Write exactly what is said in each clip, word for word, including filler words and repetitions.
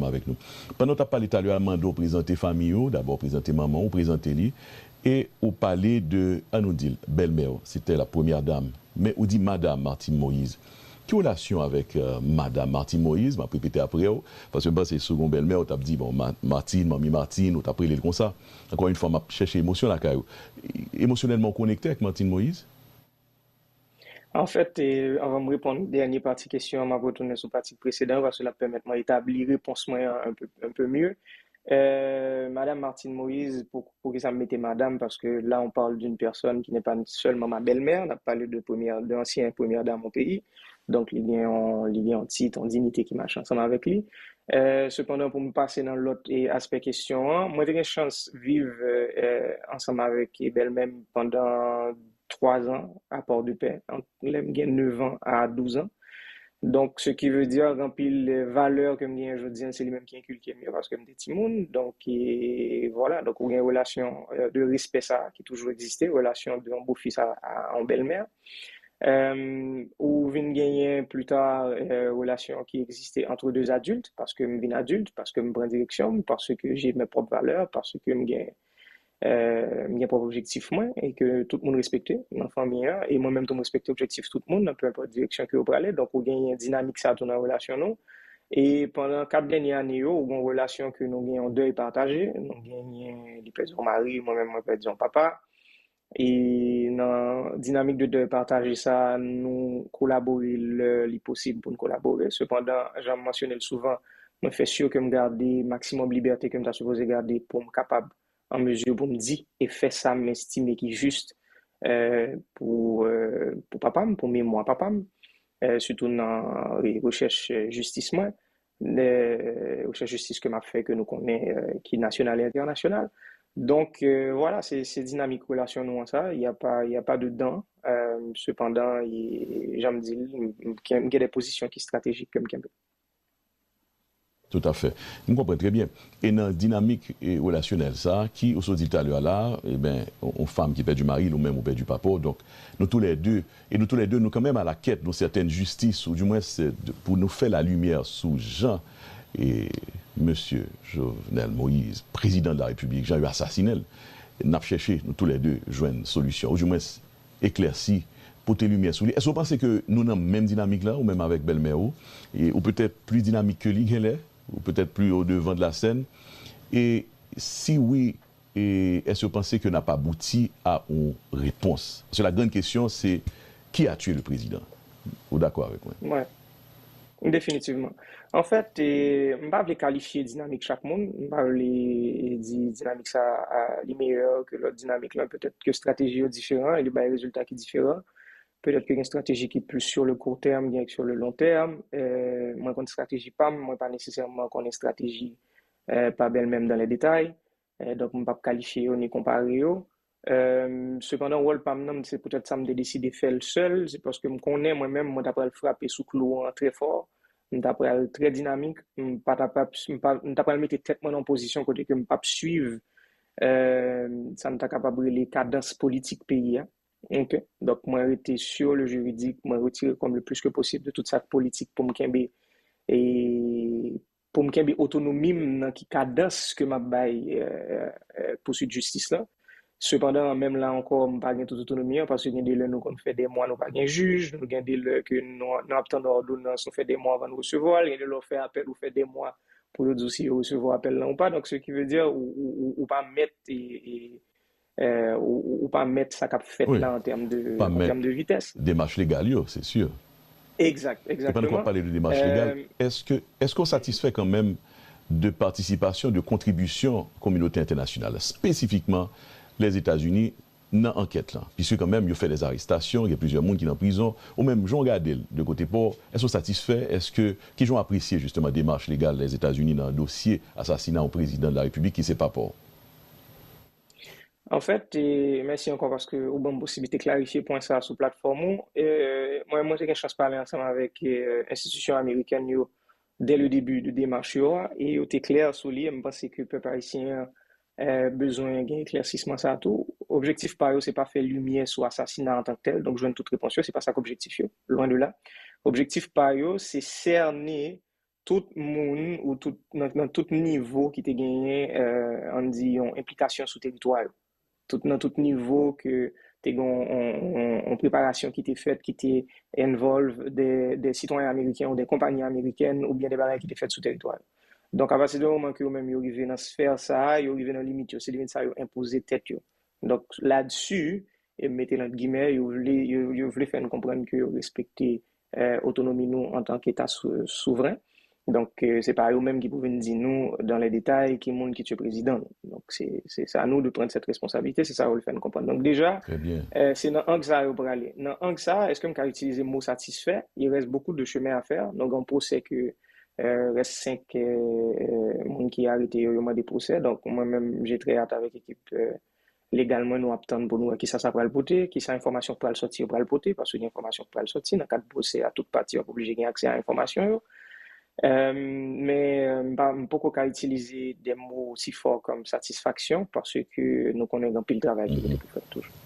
avèk nou. Pandan w t ap pale talè a, m mande w prezante fanmi w, dabò prezante manman w, prezante li, e ou pale de, an nou di l, bèlmè w, se te la premyè dam. Men ou di madam Martine Moïse. Ki relasyon avèk, euh, madam Martine Moïse? M ap repete apre w, paske m panse si w gen yon bèlmè, w t ap di, bon, Ma-, Martine, manmi Martine, ou t ap rele l konsa. Ankò yon fwa, m ap chèche emosyon lakay ou. Emosyonèlman, w konekte ak Martine Moïse? Anfèt, e, anvan m reponn dènye pati kesyon an, m ap retounen sou pati presedan an, paske l ap pèmèt mwen etabli repons mwen an un peu, un peu mieux. Euh, Madame Martine Moïse, pou, poukisa m mete madam? Parce que là, on parle d'une personne qui n'est pas seulement ma belle-mère, n ap pale de premyè, de ansyen premyè dam yon peyi. Donk, li gen yon, li gen yon tit, yon dinite ki mache ansanm avèk li. Euh, sepandan, pou m pase nan lòt, e, aspè kesyon an, mwen te gen chans viv, euh, euh, ansanm avèk, e, bèlmè m pandan twa zan a Port-de-Paix, ant lè m gen nèf an a douz an. Donk, ce qui veut dire, gen anpil, euh, valè ke m genyen jodi a, se li menm ki enkilke m yo, paske m te timoun. Donk, e, vwala, donk, ou gen relasyon, euh, de respè sa a ki toujou egziste, relasyon de yon bofis a, a yon bèlmè. Euh, ou vin genyen pli ta, euh, relasyon ki egziste entre deux adultes, paske m vin adilt, paske m pran direksyon m, paske j'ai mes propres valeurs, paske m gen, euh, m gen pwòp objektif mwen, e ke tout moun respekte nan fanmi an, e mwen menm tou m respekte objektif tout moun, nan peu importe direksyon ke yo prale. Donk, ou genyen dinamik sa tou nan relasyon nou. E pandan kat dènye ane yo, ou gen yon relasyon ke nou gen yon dèy pataje, nou genyen, li pèdi yon mari, mwen menm mwen pèdi yon papa. E nan dinamik de dèy pataje sa a, nou kolabore lè li posib pou n kolabore. Sepandan, jan m mansyone l souvan, mwen fè si ke m gade maksimòm libète ke m ta sipoze gade pou m kapab an mezi pou m di e fè sa m estime ki jis, eh, pou, eh, pou papa m, pou memwa papa m, eh, sitou nan re-, rechèch, eh, jistis mwen, eh, rechèch jistis ke m ap fè, ke nou konnen, eh, ki nasyonal e entènasyonal. Donk, eh, vwala, se, se dinamik relasyon nou an sa, y a pa, y a pa de dan, eh, sepandan, e, jan m di l, m, m, m gen de pozisyon ki estratejik ke m kenbe. Toutafè. M konprann trè byen. E nan dinamik, e, relasyonèl sa a, ki, ou sot di l talè a la, e ben, yon, yon fanm ki pèdi mari l, ou menm ou pèdi papa w. Donk, nou toulède, e nou toulède, nou kanmenm a la kèt yon sètèn jistis, ou dimwens, e, de, pou nou fè lalimyè sou jan, e, mesye Jovenel Moïse, prezidan de la Repiblik, jan yo asasinen l. N ap chèche, nou toulède, jwenn solisyon, ou dimwens, eklèsi, pote limyè sou li. Èske w panse ke nou nan menm dinamik la, ou menm avèk bèlmè w, e, ou petèt pli dinamik ke li genlè, ou petèt pli o devan de la sèn? E si wi, e, èske w panse ke n ap abouti a yon repons? Paske la grande question, c'est qui a tué le président? Ou dakò avèk mwen? Mwen. Definitivman. Anfèt, e, m pa vle kalifye dinamik chak moun. M pa vle di dinamik sa a li meyè ke lòt dinamik lan. Petèt ke estrateji yo diferan e li bay rezilta ki diferan. Petèt ke gen estrateji ki plis sur le court terme, gen sur le long terme. E, mwen konn estrateji pa m, mwen pa nesesèman konn estrateji, e, pa bèlmè m dans les détails. E, donk, m p ap kalifye yo ni konpare yo. E, sepandan, wòl pa m nan, se poutèt sa m te deside fè l sèl, se paske m konnen mwen menm, mwen ta pral frape sou klou an trè fò, m ta pral trè dinamik, m pa ta p ap, m pa, m ta pral mete tèt mwen nan yon pozisyon kote ke m p ap swiv, e, sa m ta kapab rele kadans politik peyi a. Ok. Donk, mwen rete sur le juridique, mwen retire kò m le plus que possible de tout sa k politik pou m kenbe, e, pou m kenbe otonomi m nan ki kadans ke m ap bay, e, e, pouswit jistis lan. Sepandan, menm la ankò, m pa gen tout otonomi an, paske gen de lè nou konn fè de mwa nou pa gen jij, nou gen de lè ke nou, nou ap tann òdonans, nou fè de mwa anvan nou resevwa l, gen de lè w fè apèl, ou fè de mwa pou yo di w si yo resevwa apèl lan ou pa. Donk, ce qui veut dire, ou, ou, ou, ou pa mèt, e, e, e, ou, ou, ou pa mèt sa k ap fèt la an tèm de, an tèm de vitès. Demach legal yo, se si. Egzak, egzakteman. E pandan ke w ap pale de demach legal, èske, èske w satisfè kanmenm de patisipasyon, de kontribisyon kominote entènasyonal la, espesifikman Lèzetazini, nan ankèt lan? Piske kanmenm, yo fè dèzarestasyon, gen plizyè moun ki nan prizon, ou menm, jan w gade l de kote pa w, èske w satisfè? Èske, kijan w apresye, jisteman, demach legal Lèzetazini nan dosye asasina yon prezidan de la Repiblik ki se papa w? Anfèt, e, mèsi ankò paske ou ban m posiblite klarifye pwen sa a sou platfòm ou. E, mwen, mwen te gen chans pale ansanm avèk, e, enstitisyon amerikèn yo dès le début de demach yo a, e yo te klè sou li, e m panse ke pèp ayisyen an, e, bezwen gen eklèsisman sa a tou. Objektif pa yo, se pa fè limyè sou asasina antanktèl, donk jwenn tout repons yo, se pa sa k objektif yo, lwen de la. Objektif pa yo, se sène tout moun ou tout, nan, nan tout nivo ki te genyen, eh, ann di, yon enplikasyon sou teritwa yo. Tout, nan tout nivo ke te gen yon, yon, yon, yon preparasyon ki te fèt, ki te involve de, de sitwayen ameriken ou de konpayi amerikèn oubyen de bagay ki te fèt sou teritwa yo. Donk, apati de moman ke yo menm yo rive nan sfè sa a, yo rive nan limit yo, se limit sa a yo enpoze tèt yo. Donk, ladsi, e m mete l ant gimè, yo vle, yo, yo vle fè n konprann ke yo respekte, eh, otonomi nou antanke Eta sou, souvren. Donk, eh, se pa yo menm ki pou vin di nou dans les détails ki moun ki tye prezidan nou. Donk, se, se, c'est à nous de prendre cette responsabilité, se sa yo vle fè n konprann. Donk, deja, eh, se nan ang sa yo prale. Nan ang sa, èske m ka itilize mo satisfè? Il reste beaucoup de chemin à faire. Nou gen yon pwosè ke, eh, rès senk, eh, moun ki arete yo, yo mande pwosè. Donk, mwen menm, j'ai très hâte avec ekip, eh, legal mwen, nou ap tann pou nou wè kisa sa pral pote, kisa enfòmasyon k pral sòti yo pral pote, paske gen enfòmasyon k pral sòti nan kad pwosè a, tout pati yo ap oblije gen aksè a enfòmasyon yo. Eh, men, eh, m pa, m poko ka itilize de mo osi fò kòm satisfaksyon, paske nou konnen gen anpil travay ki rete pou fèt toujou.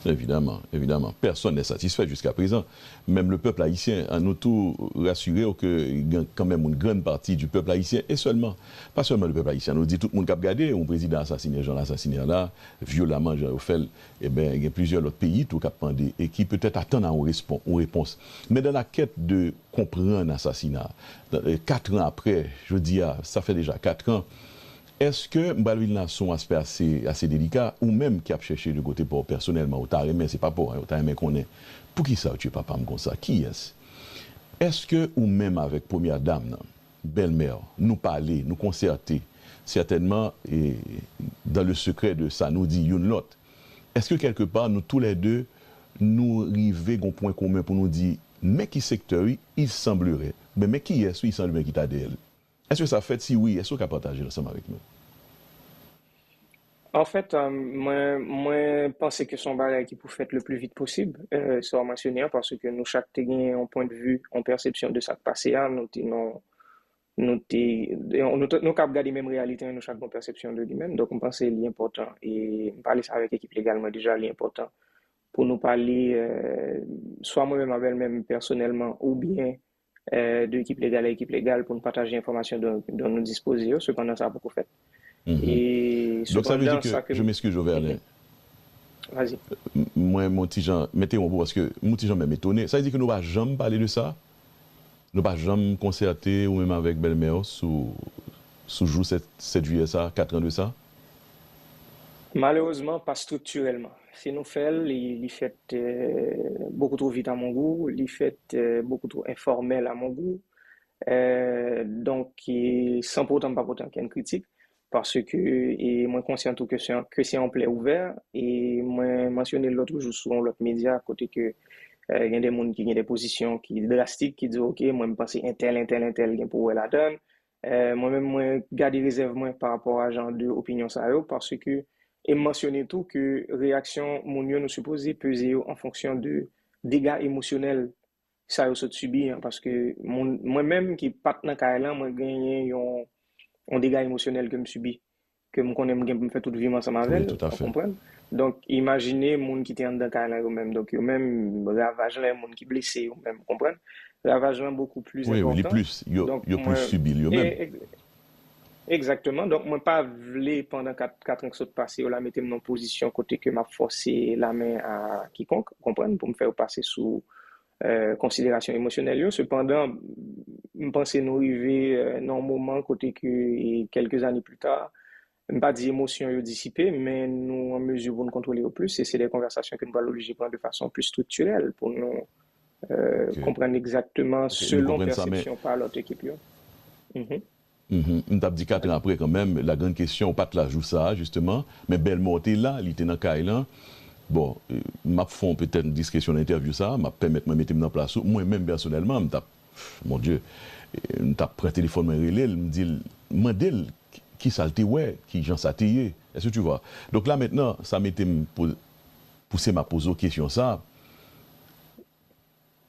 Evidaman, evidaman. Pèsonn nè satisfè jiska prezan. Menm le pèp ayisyen, an nou tou rasire w ke gen kanmenm yon grann pati di pèp ayisyen, e sèlman, pa sèlman le pèp ayisyen, nou di tout moun k ap gade, yon prezidan asasinen jan l asasinen la, vyoleman jan yo fè l, e ben, gen plizyè lòt peyi tou k ap mande e ki petèt atann a yon respon, yon repons. Men dans la quête de konprann asasina, kat an aprè, jodi a, sa fè deja kat an, èske, m pral vin la sou yon aspè ase, ase delika, ou menm ki ap chèche de kote pa w pèsonèlman, ou ta renmen, se pa pa w, ou ta renmen konnen, poukisa yo tye papa m konsa? Kiyès? Èske ou menm avèk premyè dam nan, bèlmè, nou pale, nou konsète, sètènman, e, dans le secret de sa nou di youn lòt, èske kèlkepa nou toulède, nou rive gon pwen komen pou nou di, men ki sektè, wi, il semblerait, men, men kiyès, wi, il semblerait ki ta dèyè l? Èske sa fèt? Si wi, èske w ka pataje l ansanm avèk nou? Anfèt, eh, mwen, mwen panse ke se yon bagay ki pou fèt le pli vit posib, eh, sa w mansyone an, paske nou chak te gen yon pwendvi, yon pèsepsyon de sa k pase a, nou te, nou, nou te, nou te, nou kab gade menm reyalite an, nou chak gen yon pèsepsyon de li menm, donk m panse li enpòtan, e m pale sa avèk ekip legal mwen deja, li enpòtan pou nou pale, eh, swa mwen menm avè l menm pèsonèlman, oubyen eh, de ekip legal a ekip legal pou n pataje enfòmasyon dont, dont nou dispoze yo, sepandan sa poko fèt. E Donk sa vle di sepandan ke, sa ke je m'excuse, Joverlin. Vas-y. M-, mwen, mwen ti jan, m entewonp ou paske mwen ti jan menm etone. Sa vle di ke nou pa janm pale de sa? Nou pa janm konsète ou menm avèk bèlmè w sou, sou jou sèt, sèt jiyè sa, kat an de sa? Malerezman, pa striktirèlman. Si nou fè l, li, li fèt, eh, beaucoup trop vite à mon goût, li fèt, eh, beaucoup trop informèl à mon goût. Eh, donk, e san pou otan m pa pote ankenn kritik, paske, e mwen konsyan tou ke se yon, ke se yon plè ouvè, e mwen mansyone l lòt jou sou yon lòt medya, kote ke, eh, gen de moun ki gen de pozisyon ki drastik, ki di, "Ok, mwen m panse entèl, entèl, entèl gen pou wè ladan l." Eh, mwen menm, mwen gade rezèv mwen pa rapò a jan de opinyon sa yo, paske, e m mansyone tou ke reyaksyon moun yo, nou sipoze peze yo an fonksyon de dega emosyonèl sa yo sot sibi an, paske moun, mwen menm ki pa t nan kay lan, mwen genyen yon, yon dega emosyonèl ke m sibi, ke m konnen m gen pou m fè tout vi m ansanm avè l, ou konprann? Donk, imajine moun ki te anndan kay lan yo menm. Donk, yo menm, ravaj lan, moun ki blese yo menm, ou konprann? Ravaj lan bokou pli enpòtan. Wi, wi, li plis, yo, yo plis sibi l yo menm. Egzakteman. Donk, mwen pa vle, pandan kat, kat an k sot pase yo la, mete m nan yon pozisyon kote ke m ap fòse lamen a kikonk, ou konprann, pou m fè yo pase sou, eh, konsiderasyon emosyonèl yo. Sepandan, m panse nou rive, eh, nan yon moman kote ke, e, kèlke zane pli ta, m pa di emosyon yo disipe, men nou an mezi pou n kontwole yo plis, e se de konvèsasyon ke nou pral oblije pran de fason pli striktirèl pou nou, eh, konprann egzakteman selon pèsepsyon pa lòt ekip yo. Mhm. M t ap di kat an apre kanmenm, la grande question, ou pa t la jou sa a, jisteman, men bèlmè w te la, li te nan kay lan. Bon, eh, m ap fè w petèt yon diskresyon nan entèvyou sa a, m ap pèmèt mwen mete m nan plas ou. Mwen menm pèsonèlman, m t ap, mon Dieu, eh, m t ap pran telefòn mwen rele l, m di l, mande l ki, kisa l te wè, kijan sa te ye. Est-ce que tu vois? Donk la mentnan, sa mete m pou, pouse m ap poze w kesyon sa a.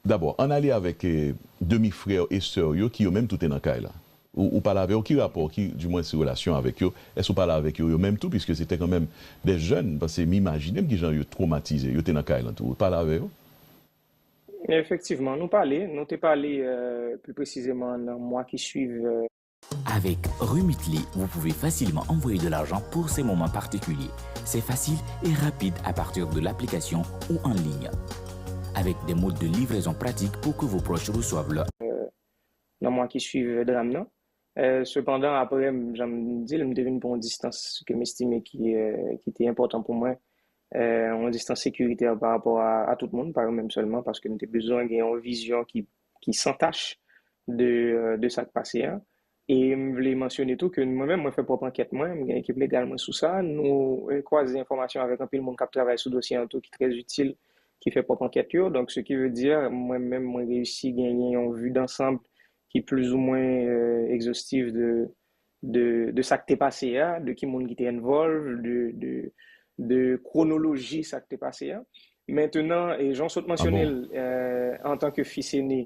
Dabò, ann ale avèk, eh, demi frè e sè w yo ki yo menm tou te nan kay la. Ou, ou pale avè yo, ki rapò, ki, dimwen, se relasyon avèk yo? Èske w pale avèk yo, yo menm tou, piske se te kanmenm de jèn, paske m imajine m kijan yo twomatize, yo te nan kay lan tou. Ou pale avè yo? Effectivement, nous parler, nous te parler euh, plus précisément dans le mois qui suivent. Euh... Avec Remitly, vous pouvez facilement envoyer de l'argent pour ces moments particuliers. C'est facile et rapide à partir de l'application ou en ligne. Avec des modes de livraison pratiques pour que vos proches reçoivent leur... Euh, dans le mois qui suivent, drame, non? Sepandan, apre, jan m di l, m te vin pran yon distans ke m estime ki, ki te enpòtan pou mwen, yon distans sekiritè pa rapò a, a tout moun, pa yo menm sèlman, paske m te bezwen gen yon vizyon ki, ki san tach de, de sa k pase a. E m vle mansyone tou ke mwen menm, mwen fè pwòp ankèt mwen, m gen ekip legal mwen sou sa, nou kwaze enfòmasyon avèk anpil moun k ap travay sou dosye an tou ki trè itil, ki fè pwòp ankèt yo. Donk, ce qui veut dire, mwen menm, mwen reyisi genyen yon vi dansanm ki plizoumwen egzostif de, de, de sa k te pase a, de ki moun ki te envolve, de, de, de kwonoloji sa k te pase a. Mentenan, e jan w sot mansyone l, antanke fis ene,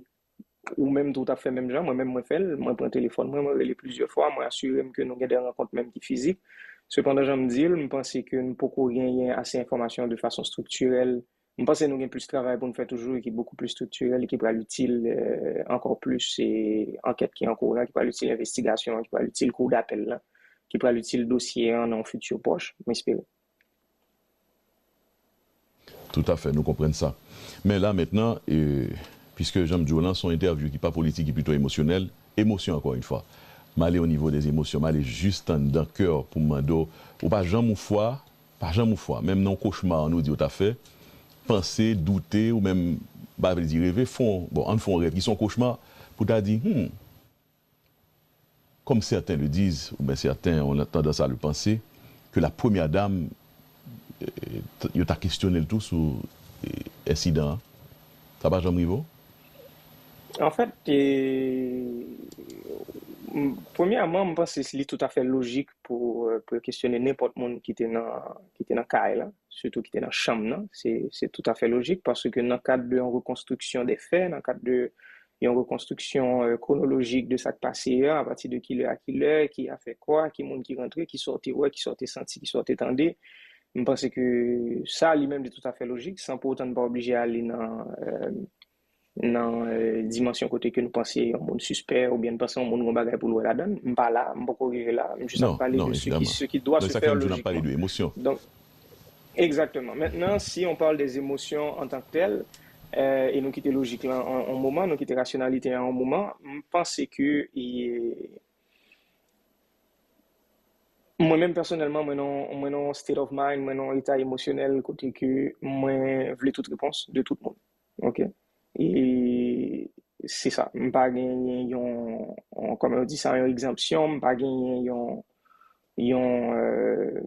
ou menm tou w t ap fè menm jan, mwen menm mwen fè l, mwen pran telefòn mwen, mwen rele plizyè fwa, mwen asire m ke nou gen de rankont menm ki fizik. Sepandan, jan m di l, m panse ke n poko genyen ase enfòmasyon de fason striktirèl. M panse nou gen plis travay pou n fè toujou e ki bokou plis striktirèl e ki pral itil ankò plis, se ankèt ki an kou la, ki pral itil envestigasyon an, ki pral itil kou dapèl la, ki pral itil dosye an nan yon fiti pwòch, m espere. Toutafè, nou konprann sa. Men la mentnan, e, piske jan m di w lan, se yon entèvyou ki pa politik, ki pito emosyonèl, emosyon ankò yon fwa. M ale o nivo dè emosyon, m ale jis anndan kè w pou m mande w, ou pa janm yon fwa, pa janm yon fwa, menm nan yon kochma nou di w ta fè, panse, doute, ou menm, m pa vle di reve, fè yon, bon, ann fè yon rèv ki se yon kochma, pou w ta di, hmm, comme certains le disent, oubyen sèten ont tendance à le penser, que la première dame, euh, yo ta kesyone l tou sou ensidan an. Sa pa janm rive w? Anfèt, premyèman, m panse li toutafè lojik pou, pou yo kesyone nenpòt moun ki te nan, ki te nan kay la, sitou ki te nan chanm nan. Se, se toutafè lojik paske nan kad de yon rekonstriksyon de fè, nan kad de yon rekonstriksyon kwonolojik de sa k pase a, apati de kilè a kilè, ki a fè kwa, ki moun ki rantre, kisa w te wè, kisa w te santi, kisa w te tande. M panse ke sa li menm li toutafè lojik, san pou otan n pa oblije ale nan, nan dimansyon kote ke nou panse yon moun sispè oubyen n panse yon moun gen yon bagay pou l wè ladan l. M pa la, m poko rive la. M jis ap pale de ce qui, ce qui doit se faire logiquement. Donk, Exactement. Maintenant, si on parle des émotions en tant que telles, euh, e nou kite lojik lan an, an moman, nou kite rasyonalite an an moman, m panse ke e, mwen menm pèsonèlman, mwen nan, mwen nan state of mind, mwen nan eta emosyonèl kote ke mwen vle tout repons de tout moun. Ok? E se sa. M pa genyen yon, yon, kòman yo di sa, yon egzanpsyon, m pa genyen yon, yon, euh,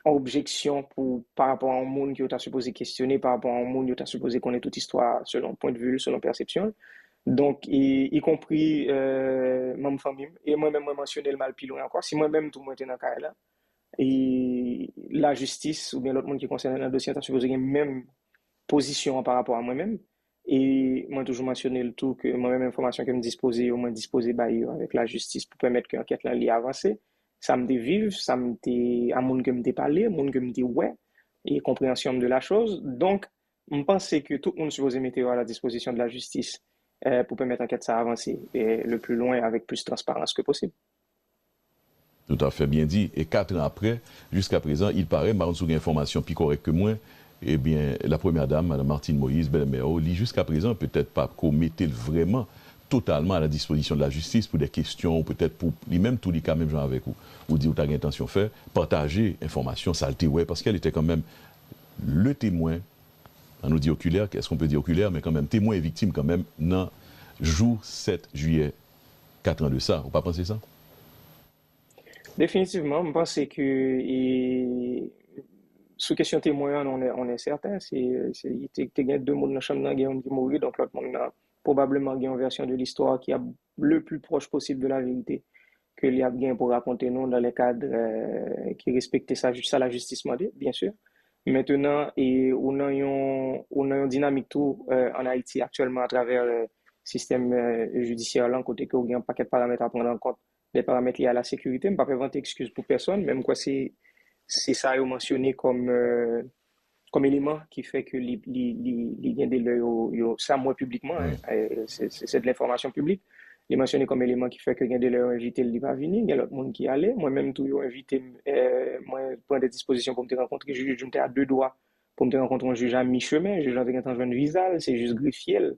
objeksyon pou, pa rapò a yon moun ke yo ta sipoze kesyone, pa rapò a yon moun yo ta sipoze konnen tout istwa selon pwendvi l, selon pèsepsyon l. Donk, e, ikonpri euh, manm fanmi m. E mwen menm, mwen mansyone l, m al pi lwen ankò. Si mwen menm tou mwen te nan kay la, e lajistis oubyen lòt moun ki konsène nan dosye an ta sipoze gen menm pozisyon an pa rapò a mwen menm. E mwen toujou mansyone l tou ke mwen menm enfòmasyon ke m dispoze yo, mwen dispoze bay yo avèk lajistis pou pèmèt ke ankèt lan li avanse. Sa m te viv, sa m te, a moun ke m te pale, moun ke m te wè, e konpreyansyon m de la chose. Donk, m panse ke tout moun sipoze mete yo a la dispozisyon de la jistis euh, pou pèmèt ankèt sa avanse euh, le plus loin avec plus transparence que possible. Tout à fait bien dit. E kat an apre, jiska prezan, il paraît, m pa konn si w gen enfòmasyon pi kòrèk ke mwen, ebyen, la premyè dam, Madanm Martine Moïse, bèlmè w, li jiska prezan petèt pa ko mete l vrèman totalman a la dispozisyon de la jistis pou de kesyon ou petèt pou li menm tou li ka menm jan avèk ou, ou di ou ta gen entansyon fè, pataje enfòmasyon sa l te wè, paske elle était quand même le témoin, ann nou di oculaire, est-ce qu'on peut dire oculaire, men kanmenm temwen e viktim kanmenm nan jou sèt jiyè, kat an de sa. Ou pa panse sa? Definitivman, m panse ke e, sou kesyon temwen an, on est, on est certain, se, se, te, te gen de moun nan chanm nan, gen youn ki mouri, donk lòt moun nan pwobableman gen yon vèsyon de listwa ki ap le plus proche possible de la vérité ke li ap gen pou rakonte nou dans les cadres euh, ki respekte sa, sa lajistis mande, byen si. Mentenan, e, ou nan yon, ou nan yon dinamik tou euh, an Ayiti aktyèlman atravè euh, sistèm euh, jidisyè lan kote ke ou gen yon pakèt paramèt a pran an kont, de paramèt lye a la sekirite. M p ap envante ekskiz pou pèsonn, men m kwè se, se sa yo mansyone kòm euh, kòm eleman ki fè ke li, li, li, li gen de lè yo, yo, sa m wè piblikman, hein, euh, c'est, c'est, c'est de l'information publique. Li mansyone kòm eleman ki fè ke gen de lè yo envite l, li pa vini, gen lòt moun ki ale. Mwen menm tou, yo envite m, euh, mwen pran de dispozisyon pou m te rankontre jij, m te a de dwa pou m te rankontre yon jij a mi chemen, jij la te gentan jwenn viza l, se jis grefye l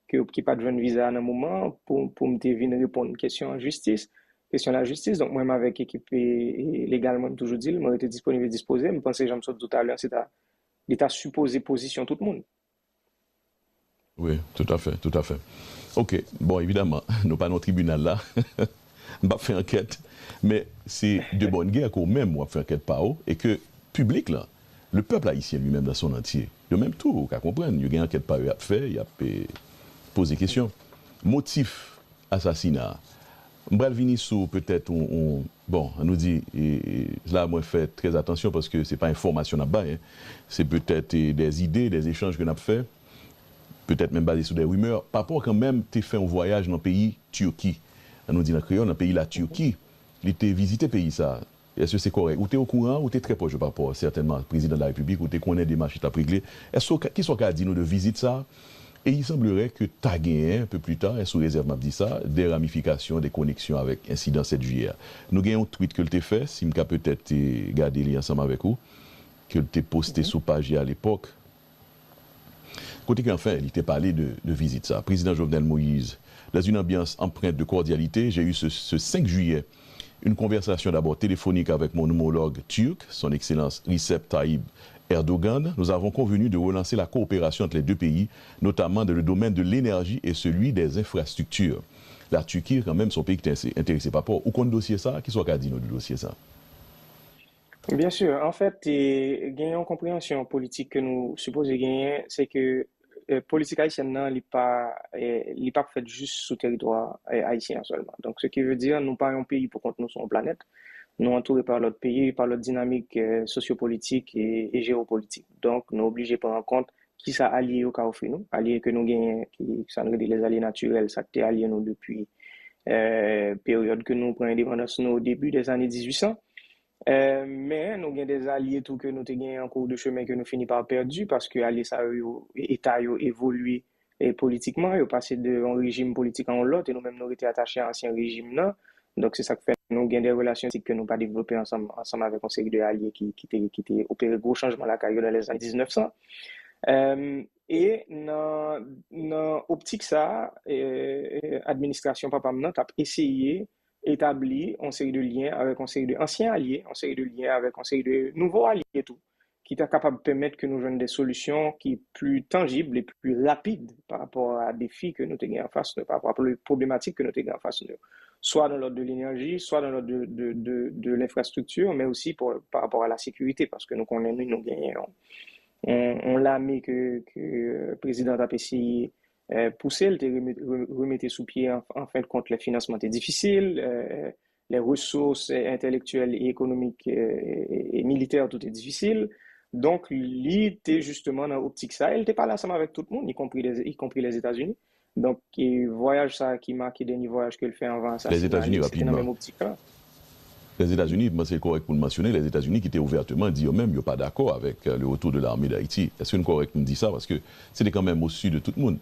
ke, ki pa t jwenn viza a nan moman an, pou, pou m te vin reponn kesyon an jistis, kesyon lajistis. Donk, mwen menm avèk ekip, e, e, legal mwen, m toujou di l, mwen rete disponib e dispoze. M panse, jan m sot di w talè, se ta, li ta sipoze pozisyon tout moun. Wi, toutafè, toutafè. Ok, bon, evidaman, nou pa nan tribinal la. M p ap fè ankèt, men se de bonne guerre ke w menm w ap fè ankèt pa w e ke piblik la, le peuple haïtien lui-même dans son entier, yo menm tou, ou ka konprann, yo gen ankèt pa yo y ap fè, y ap eh, poze kesyon. Motif asasina a. M pral vini sou petèt on, on bon, an nou di, e, e, la mwen fè trè atansyon paske se pa enfòmasyon n ap bay, hein. Se petèt eh, des idées, des échanges ke n ap fè, petèt menm baze sou des rumeurs. Papa w kanmenm te fè yon vwayaj nan peyi Tiki. An nou di nan kreyòl, nan peyi Latiki. Li te vizite peyi sa a. Èske se kòrèk? Ou te okouran, ou te trè pwòch de papa w, sètènman, prezidan de la repiblik, ou te konnen demach li t ap regle. Èske w ka, kisa w ka di nou de vizit sa a? Et il semblerait que ta genyen, un peu plus tard, sou rezèv m ap di sa, des ramifications, des connexions avec ensidan sèt jiyè a. Nou gen yon tweet ke l te fè, si m ka petèt eh, gade li ansanm avèk ou, ke l te poste sou paj li alepòk. Kote ke anfen, li te pale de, de vizit sa. Président Jovenel Moïse, dans une ambiance empreinte de cordialité, j'ai eu ce, ce cinq juillet une conversation d'abord téléphonique avec mon homologue turc, son Excellence Recep Tayyip Erdogan. Nous avons convenu de relancer la coopération entre les deux pays, notamment dans le domaine de l'énergie et celui des infrastructures. La Turquie, quand même, son pays qui est intéressé par port. Ou konn dosye sa? Kisa w ka di nou de dosye sa? Byen si. Anfèt, eh, gen yon konpreyansyon politik ke nou sipoze genyen, se ke eh, politik ayisyèn nan, li pa, eh, li p ap fèt jis sou teritwa eh, ayisyen an sèlman. Donk, ce qui veut dire, nou pa yon peyi pou kont nou sou yon planèt. Nou antoure pa lòt peyi, pa lòt dinamik eh, sosyopolitik e, e jewopolitik. Donk, nou oblije pran an kont kisa alye yo ka ofri nou. Alye ke nou genyen, ki, sa nou rele les alliés naturels, sa k te alye nou depi eh, peryòd ke nou pran endepandans nou o debi dèzane dizuisan. Eh, men nou gen de alye tou ke nou te genyen an kou de chemen ke nou fini pa pèdi, paske alye sa yo, yo eta yo evolye eh, politikman, yo pase de yon rejim politik a yon lòt, e nou menm nou rete atache a ansyen rejim nan. Donk se sa k fè nou gen de relasyon diplomatik ke nou pa devlope ansanm, ansanm avèk yon seri de alye ki, ki te, ki te opere gwo chanjman lakay yo nan lèzane diznèf san. Eh, e nan, nan optik sa a, eh, eh, administrasyon papa m nan t ap eseye etabli yon seri de lyen avèk yon seri de ansyen alye, yon seri de lyen avèk yon seri de nouvo alye tou, ki ta kapab pèmèt ke nou jwenn de solisyon ki pli tanjib e pli rapid pa rapò a defi ke nou te gen anfas nou, pa rapò a pwoblematik ke nou te gen anfas nou, swa nan lòd de lenèji, swa nan lòd de, de, de, de lenfrastrikti, men osi pa rapò a lasekirite, paske nou konnen nou, nou genyen yon, yon, yon lame ke, ke prezidan t ap eseye eh, pouse l te remete sou pye an fen de kont, lè finansman te difisil, eh, lè resous eh, entèlektyèl e ekonomik eh, e militè tou te difisil. Donk, li te jisteman nan optik sa, e l te pale ansanm avèk tout moun, ikonpri Lèzetazini. Donk, vwayaj sa ki make dènye vwayaj ke l fè anvan asasina li, se te nan menm optik la. Lèzetazini, mwen se kòrèk pou n mansyone, Lèzetazini ki te ouvèteman di yo menm yo pa dakò avèk le retour de l'armée d'Haïti. Èske n kòrèk pou n di sa? Paske se te kanmenm au su de tout moun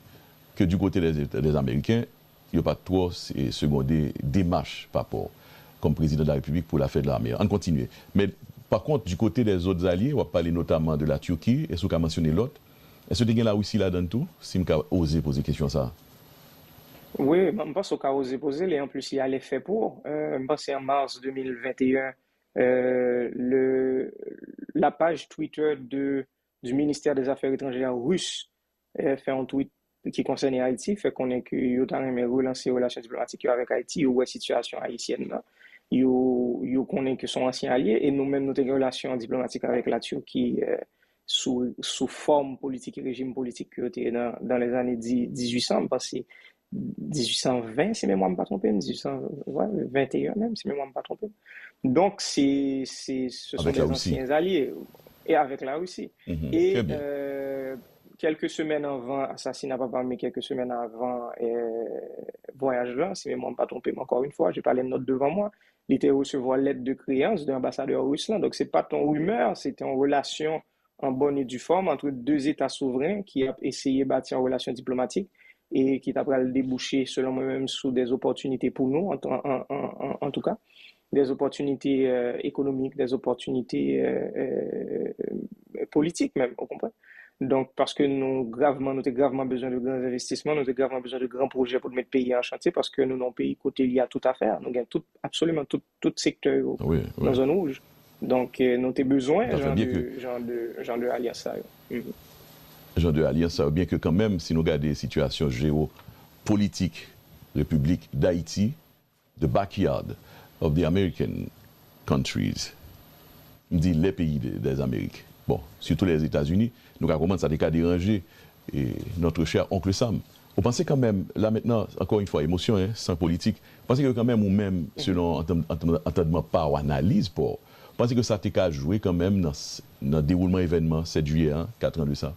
ke du côté des, des Américains, yo pa t twò segonde demach papa w kòm prezidan de la Repiblik pou lafè de lame a. Ann kontinye. Men, pa kont, du côté des autres alliés, w ap pale notamman de la Turquie, èske w ka mansyone lòt? Èske te gen Larisi ladan l tou, si m ka oze poze kesyon sa a? Wi, m panse w ka oze poze l, e anplis, y a les faits pour. Euh, m panse an mas de mil venteyen, euh, le, la page Twitter de, du ministère des Affaires étrangères russe euh, fè yon tweet ki konsène Ayiti, fè konnen ke yo ta renmen relanse relasyon diplomatik yo avèk Ayiti, yo wè sitiyasyon ayisyèn nan, yo, yo konnen ke se yon ansyen alye, e nou menm nou te gen relasyon diplomatik avèk Latiki euh, sou, sou fòm politik e rejim politik ke yo te nan, dans les années dizuit san, m panse dizuit san ven, si memwa m pa twonpe m, dizuit san venteyen menm, si memwa m pa twonpe m. Donk, se, se, ce sont des anciens alliés. E avèk Larisi. E euh, kèlke semèn anvan asasina papa m, e kèlke semèn anvan euh, vwayaj la, si memwa m pa twonpe m, encore une fois, j'ai pas les notes devant moi, li te resevwa lèt de kreyans de anbasadè ris lan. Donk, se pa t yon rimè, se te yon relasyon en bonne et due forme entre deux États souverains ki ap eseye bati an relasyon diplomatik e ki ta pral debouche, selon mwen menm, sou des opportunités pour nous, en, en, en, en, en tout cas, des opportunités euh, économiques, des opportunités euh, euh, politiques même, vous comprenez? Donk, paske nou gravman, nou te gravman bezwen de gran envestisman, nou te gravman bezwen de gran pwojè pou n met peyi an chantye, paske nou nan yon peyi kote li a tout a fè, nou gen tout, absoliman tout, tout sektè yo nan zòn wouj. Donk, euh, nou te bezwen jan de, jan de, jan de alyans sa yo. Mhm. Jan de alyans sa yo, byen ke kanmenm, si nou gade sitiyasyon jewopolitik Repiblik Dayiti, the backyard of the American countries. M di les pays des Amériques. Bon, surtout les États-Unis, nou ka konprann sa te ka deranje notre cher oncle Sam. Ou panse kanmenm, la mentnan, encore une fois, émotion, hein, sans politique, ou panse ke kanmenm ou menm, selon antandman pa w, analiz pa w, ou panse ke sa te ka jwe kanmenm nan, nan dewoulman evènman sèt jiyè an, kat an de sa?